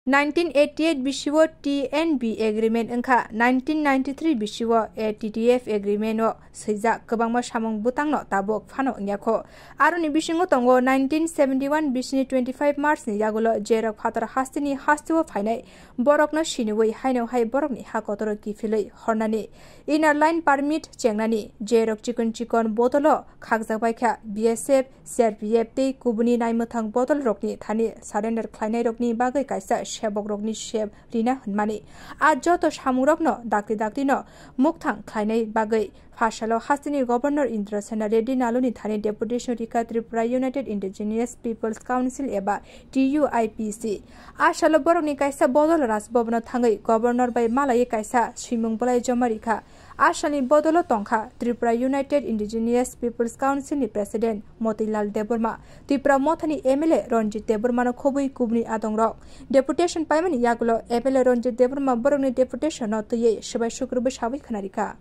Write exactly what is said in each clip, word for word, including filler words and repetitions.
Nineteen eighty-eight bisio T N B agreement wngkha, nineteen ninety-three bisio A T T F agreement o swijak kwbangma samung bwtangno tabuk phano wngya kho. Aroni bisingo tongo nineteen seventy-one bisini twenty-five March ni yagulo jerok phatar hasteni hasteo phainai borokno siniwi haino hai borokni ha kotoro kiphilwi hornani. Inner line permit chengnani jerok chikon chikon botolo khakjak baikha B S F, C R P F tei kubuni naimwthang bodolrokni thani surrender khlainairokni bagwi kaisa sebokrokni sep rina hwnmani. A joto samungrokno dakti daktino mukthang khlainai bagwi pha salo hasteni Governor Indrasena Reddy Naluni thani deputation rikha Tripura United Indigenous Peoples Council eba T U I P C. A salo borokni kaisa bodol Raj Bhavan-o thangwi Governor bai malaiwi kaisa swimung bolai joma rikha. A salni bodolo tongkha Tripura United Indigenous Peoples Council ni President Motilal Debbarma, Tipra Mothani M L A Ranjit Debbarmano khobwi kubuni adongrok. Deputation paimani yagulo M L A Ranjit Debbarma borokni deputation no twiwi swbai sukrubwi sawi khwnarikha.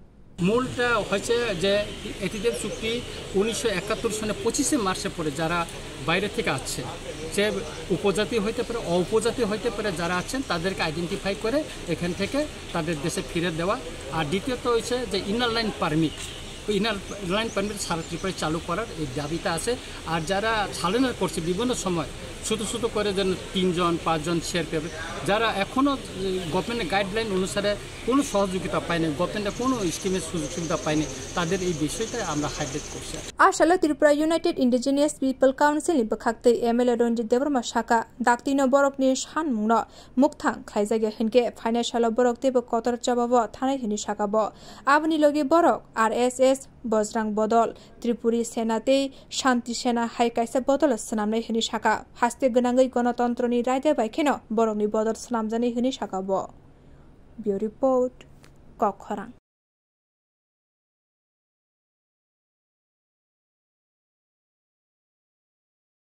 মূলটা হচ্ছে যে এটিএফ চুক্তি উনিশশো একাত্তর সনে পঁচিশে মার্চের পরে যারা বাইরে থেকে আসছে, সে উপজাতি হইতে পারে, অউপজাতি হইতে পারে, যারা আছেন তাদেরকে আইডেন্টিফাই করে এখান থেকে তাদের দেশে ফিরে দেওয়া। আর দ্বিতীয়ত হচ্ছে যে ইনার লাইন পারমিট, ওই ইনার লাইন পারমিট সারা ত্রিপুরায় চালু করার এই দাবিটা আছে। আর যারা সারেন্ডার করছে বিভিন্ন সময় ছোটো ছোটো করে যেন তিনজন পাঁচজন শেয়ার পেবে, যারা এখনও গভর্নমেন্টের গাইডলাইন অনুসারে কোনো সহযোগিতা পায়নি, গভর্নমেন্টের কোনো স্কিমের সুযোগ সুবিধা পায়নি, তাদের এই বিষয়টা আমরা হাইলাইট করছি। A salo Tripura United Indigenous People Council ni bwkhaktwi M L A Ranjit Debbarma saka, daktino borokni sanmungno mukthang khlaijakya hinkhe phainai salo borok teibo kotor chobabo thanai hwnwi saka bo. Aboni logi borok R S S, Bojrang Bodol, Tripuri Sena tei Shanti Sena hai kaisa bodol swnamnai hwnwi saka. Haste gwnangwi gonotontroni raida bai kheno borokni bodol swnamjaknai hwnwi saka bo. Bureau Report, Kokkhorang.